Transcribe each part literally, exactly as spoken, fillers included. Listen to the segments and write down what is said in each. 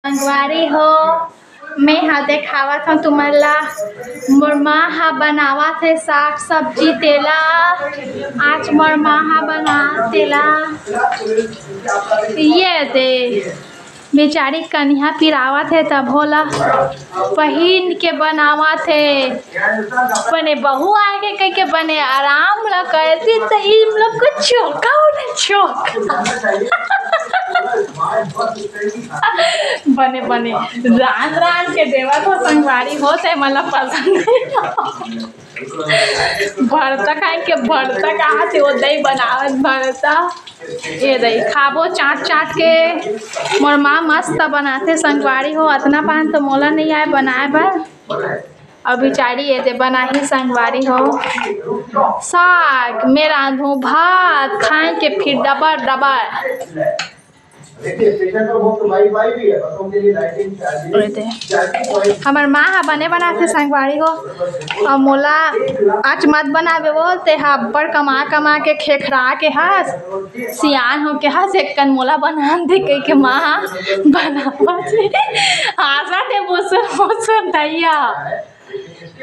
संगवारी हो, मैं हा देखावत हूँ तुमन ला, मोर माँ हा बनावत हे साग सब्जी तेला। आज मोर माँ हा बना तेला, ये दे बेचारी कनिहा पिरावत हे, तब होला पहिन के बनावत हे। बने बहू आगे कह के बने आराम ला करती, त ई लोग को चौका उठे चौका। बने बने रांध रांध के देवत हो संगवारी हो, ते मला पसंद नहीं। भरता खाए के भरता कहा थे, वो दही बनावत भरता। ये दही खाबो चाट चाट के। मोर माँ मस्त बनाथे संगवारी हो, अतना पान तो मोला नहीं आए बनाए बर। अब बेचारी ये दे बनाही संगवारी हो, साग में रांधू भात खाए के फिर डबर डबर। हमर माँ हा बने बनाथे संगवारी हो, अउ मोला आज मत बनाबे बोल, ते हा अब्बड़ कमा कमा के खेखरा के हस, सियान हो के हस, एक कन मोला बना दे कह के माँ हा बनावत हे। हाँसत हे बुसुर बुसुर दैया।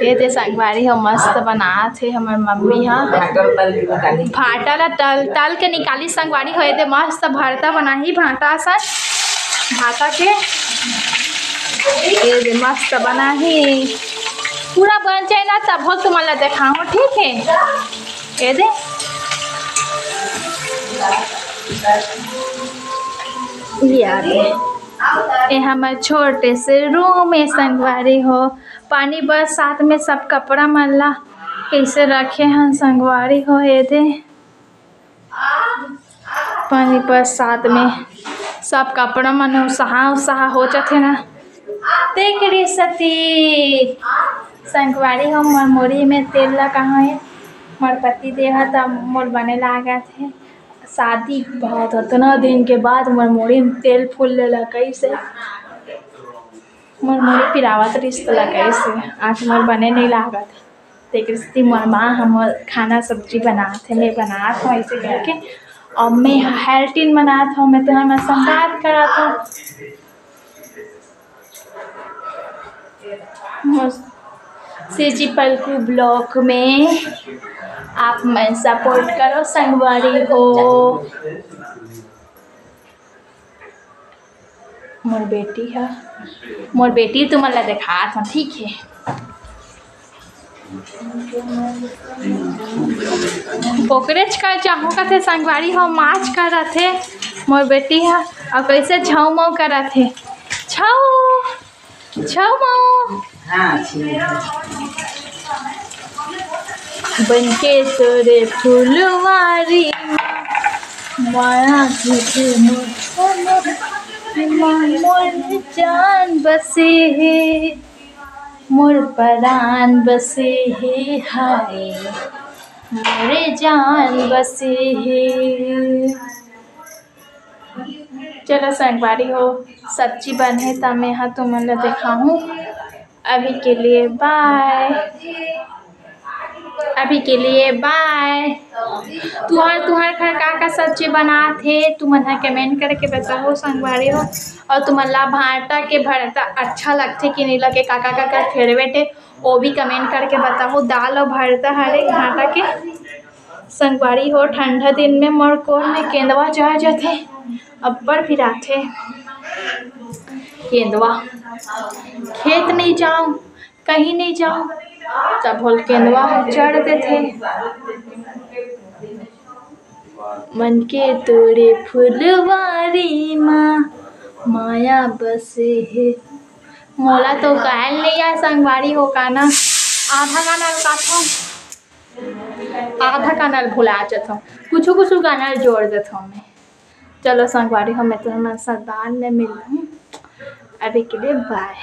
ये दे संगवारी हो मस्त बनात हे हमर मम्मी हा। भाटा ला तल तल के निकाली संगवारी हो। ये दे मस्त भरता बनाही भाटा सन, भाटा के। ये दे मस्त बनाही, पूरा बन जाए ना तब हो तुमन ला देखाहूँ, ठीक है? ये दे, ये दे, ये हमर छोटे से रूम में संगवारी हो। पानी बरसात में सब कपड़ा मन ला कइसे रखे हन संगवारी हो, ये दे। पानी बरसात में सब कपड़ा मन उसाहा उसाहा हो जाथे ना, तेकरे सेती संगवारी हो मोर मुड़ी में तेल ला कहाँ हे, मोर पति देव ह त मोर बने लागत हे। शादी के बाद अतना दिन के बाद मोर मुड़ी में तेल फूल ले लगा कइसे। मोर मुड़ी पिरावत रिहिस त लगाइस हे, आज मोर बने नइ लागत हे। तेकर सेती मोर माँ ह मोर खाना सब्जी बनात हे, मैं बनात हव अइसे करके। अउ मैं ह हेल्टिन बनात हव, मैं तुँहर मन संग बात करत हव। मोर सीजी पलकू vlog में आप मन support करो संगवारी हो। मोर बेटी ह, मोर बेटी तुमन ला देखात हव, ठीक हे। बोकरेच कर चाहूँ कथे संगवारी हो, माच करत हे मोर बेटी ह, अउ कइसे झौमौ करत हे। छौ, छौ मौ। हाँ, ठीक हे। बन के तोरे फुलवारी मा, माया के मोर, मोर जान बसे हे, मोर परान बसे हे, हाय, मोर जान बसे हे। चलो संगवारी हो, सब्जी बने त मैं ह तुमन ला देखाहूँ। अभी के लिए bye, अभी के लिए bye। तुँहर, तुँहर घर का का सब्जी बनात हे, तुमन ह comment करके बताहू संगवारी हो। अउ तुमन ला भाटा के भरता अच्छा लगथे कि नइ लगे, का का का का favourite हे, वो भी comment करके बताहू। दाल अउ भरता हरे भाटा के। संगवारी हो, ठंडा दिन में मोर कोर में केंदवा चढ़ जाथे, अब्बड़ पिराथे केंदवा। खेत नइ जाओ, कहीं नइ जाओ, तब होल केंदवा ह चढ़ देथे। मन के तोरे फुलवारी मा, माया बसे हे। मोला तो गायल नइ आय संगवारी हो, गाना आधा गाना ल गाथों। आधा गाना ल भुला जथों, कुछु कुछु गाना ल जोड़ देथों मैं। चलो संगवारी हो, मैं तुमन संग बाद में मिलहूँ, अभी के लिए bye।